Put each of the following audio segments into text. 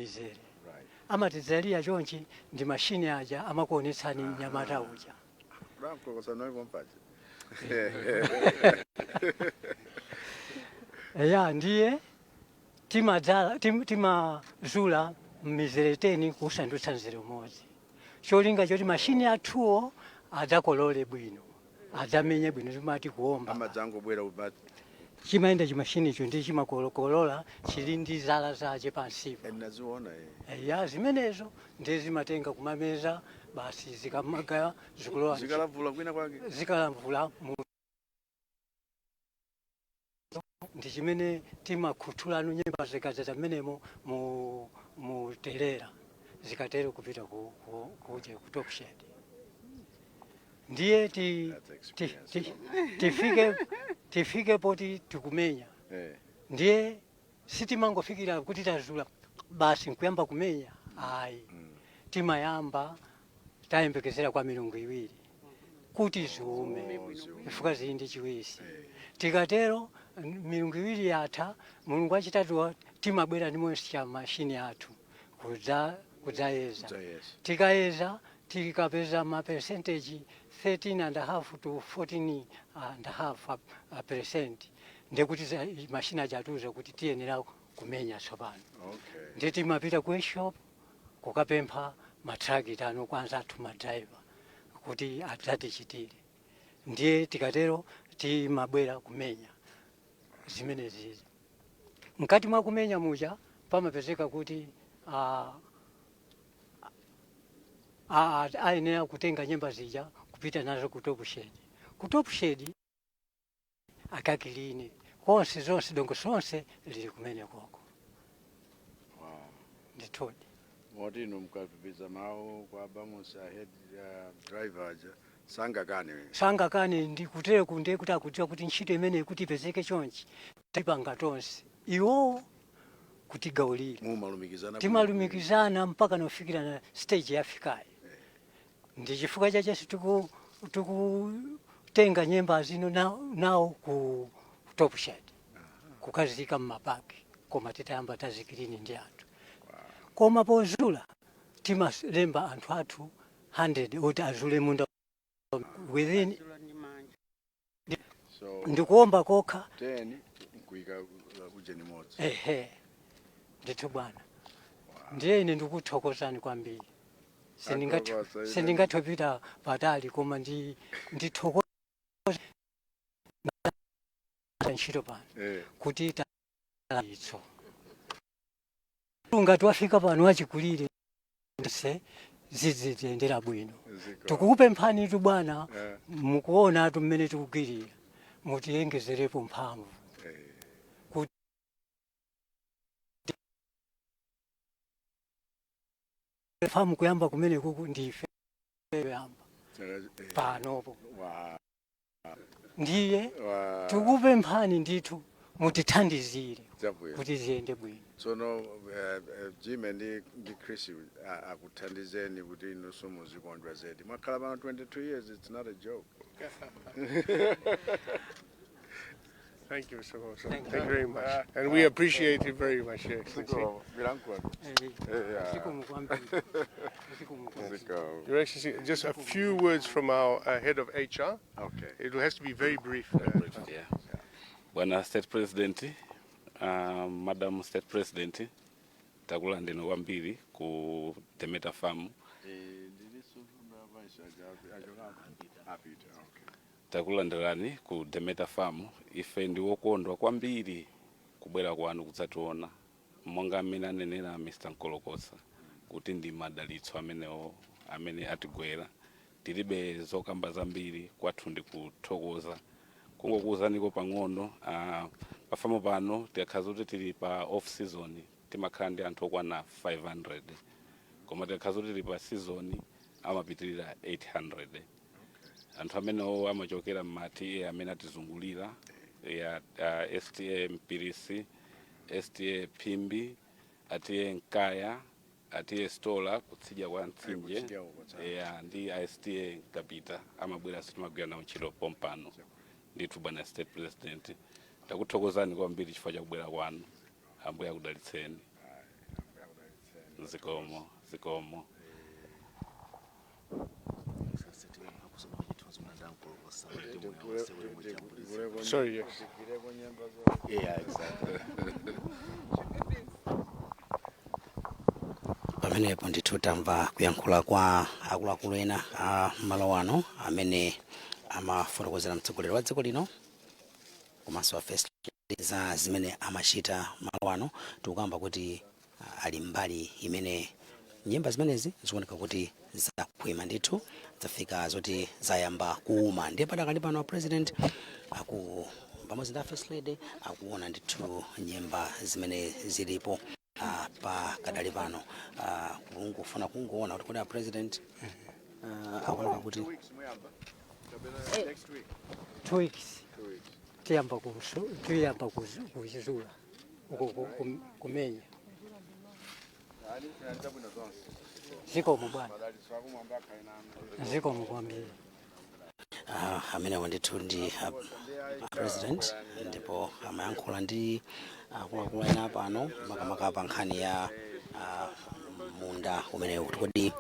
Mizere amatidzalira chonchi ndi mashini aja amakuonetsani mnyamata uja. Bamkokosa noipompaja. Eya, ndiye timadzala timazula mizere 10 kusandutsa mzere umodzi, cholinga choti mashini athuwo adzakolole bwino, adzamenye bwino, timati kuomba. Amadzangobwera kuba. Chimayenda chimashinicho ndi chimakolola, chili ndi zala zache pansipo. Naziona. Eya, zimenezo ndiye zimatenga kumameza basi, zikamagaya zikulowa. Zikalavula kwina kwake. Zikalavula mu ndi chimene timakhuthulano nyemba zikadzaza mmenemo mu telera, zikatero kupita ku top shed. Ndiye That's experience. tifike poti tikumenya. Ndiye sitimangofikira kuti tazula basi nkuyamba kumenya, ayi. Timayamba tayembekezera kwa milungu 2 kuti ziume. Oh, ziume. Chifukwa zili ndi chiwisi. Tikatero, milungu 2 yatha, mulungu wachitatu timabwera ndi moisture machine athu kudzayeza. Kudzayeza. Tikayeza, tikapeza ma percentage 13 and a half to 14 and a half percent, ndekuti mashina aja atiuza kuti tiyenera kumenya tsopano. Ndiye timapita ku workshop kukapempha matrakita ano kwa anzathu madraiva kuti adzatichitire. Ndiye tikatero timabwera kumenya zimenezi. Mkati mwa kumenya muja pamapezeka kuti ayenera kutenga nyemba zija kupita nazo ku top shed. Ku top shed akakiline konse, zonse dongo sonse lili kumene koko. Ndithudi. Moti inu mukapipidza mawu kwa Bamusi, a head driver aja sangakane? Sangakane. Ndi kutereku ndiye kuti akudziwa kuti ntchito imene kuti ipezeke chonchi tipanga tonse, iwowo kutigawulira. Mumalumikizana. Timalumikizana mpaka nofikira na stage yafikayi. Ndi chifukwa chachenso tikutenga nyemba zino nawo ku top shed kukazika mmabagi, koma titayamba tazikilini ndi anthu. Koma pozula timalemba anthu athu 100 oti azule munda within Zula ndi manja. So ndikuomba kokha. 10 nkuika ujeni modzi. Ehe, ndithu bwana. Ndiye ine ndikuthokozani kwambiri. Athokoza ine. Sindingathopita patali, koma ndithokoza ntchito pano kuti itso ngati wafika pano wachikulire se zizitiyendera bwino. Ziko. Tikukupemphani tu bwana, mukuona tu mmene tikugwirira, mutiyengezerepo mphamvu kuti famu kuyamba kumene kuku ndife yamba panopo. Ndiye tikupemphani ndithu mutithandizire Chabwino. kuti ziyende bwino. Tsono Jimmy ndi Chris akuthandizeni kuti inunso muzikondwa zedi. Mwakhala pano 22 years, it's not a joke. Thank you, Mr. Wilson. Thank you very much. And we appreciate it very much, Your Excellency. Bilankono. Zikomo kwambiri, zikomo kwambiri. Zikomo. Your Excellency, just a few words from our head of HR. Okay. It has to be very brief. Yeah. Bwana State President, Madam State President, takulandirani kwambiri ku Demeter Farm. Ndiliso vice achoka apita. Okay. Takulandirani ku Demeter Farm. Ife ndi wokondwa kwambiri kubwera kwanu kudzationa. Monga amene anenera Mr. Nkolokosa kuti ndi madalitso amenewo amene atigwera. Tilibe zokamba zambiri, kwathu ndi kuthokoza. Kungokuwuzaniko pang'ono, pafamu pano tikakhala kuti tili pa off season timakhala ndi anthu okwana 500, koma tikakhala kuti tili pa season amapitirira 800. Anthu amenewo amachokera mma TA amene atizungulira ya STA Mpirisi, STA Phimbi, a TA Nkaya, a TA Stola kutsidya kwa mtsinje. Kutsidya uko, tsana. Ya, ndi STA Kapita amabwera, timagwira nawo ntchito pompano. Ndithu bwana State President, takuthokozani kwambiri chifukwa cha kubwera kwanu. Ambuye akudalitseni. Zikomo, zikomo. Sorry, yes. Yeah, exactly. Pamenepo ndithu tamva kuyankhula kwa akuluakulu ena a malo ano amene amafotokozera mtsogoleri wa dziko lino komanso a First Lady za zimene amachita malo ano. Tikukamba kuti ali mbali imene nyemba zimenezi zikuoneka kuti zakhwima ndithu, zafika zoti zayamba kuuma. Ndiye padakali pano a President aku pamodzi ndi a First Lady akuona ndithu nyemba zimene zilipo pa kadali pano, kungofuna kungoona kuti kodi a President akuoneka kuti 2 weeks muyamba kapena next week? 2 weeks. 2 weeks. Tiyamba kuzula uko kumenya. Ani kuyanza bwino zonse. Zikomo bwana. Madalitso akumwamba akhale nanu. Zikomo kwambiri. Amenewo ndithu ndi a President, ndipo amayankhula ndi akuluakulu ena pano, makamaka pa nkhani ya munda umenewu, kuti kodi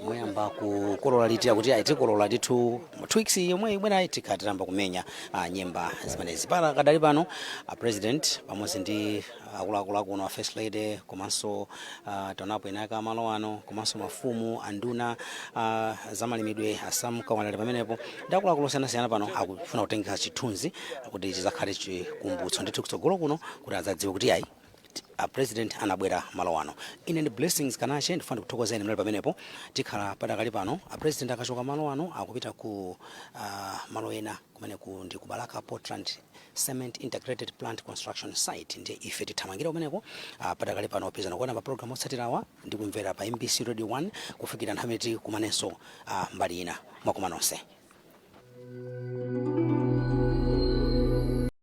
muyamba kukolola liti? Akuti ayi, tikolola ndithu 2 weeks yomwe ibwerayi, tikhala titayamba kumenya nyemba zimenezi. Pala kadali pano a President pamodzi ndi akuluakulu akuno, a First Lady, komanso taonapo ena aka malo ano, komanso mafumu, anduna zamalimidwe asamkawalali pamenepo ndi akuluakulu osiyanasiyana pano, akufuna kutenga chithunzi kuti chizakhale chikumbutso ndithu kutsogolo kuno, kuti adzadziwe kuti ayi, a President anabwera malo ano. Ine ndi Blessings Kanache, ndifuna ndikuthokozeni mnali pamenepo. Tikhala padakali pano, a President akachoka malo ano akupita ku malo ena kumene ku ndi ku Balaka Portland Cement Integrated Plant Construction Site. Ndiye ife tithamangira kumeneko. Padakali pano pezana kuona mapulogalamu otsatirawa ndi kumvera pa MBC Radio 1 kufikira nthawi imene tikumanenso mbali ina. Mwakoma nonse.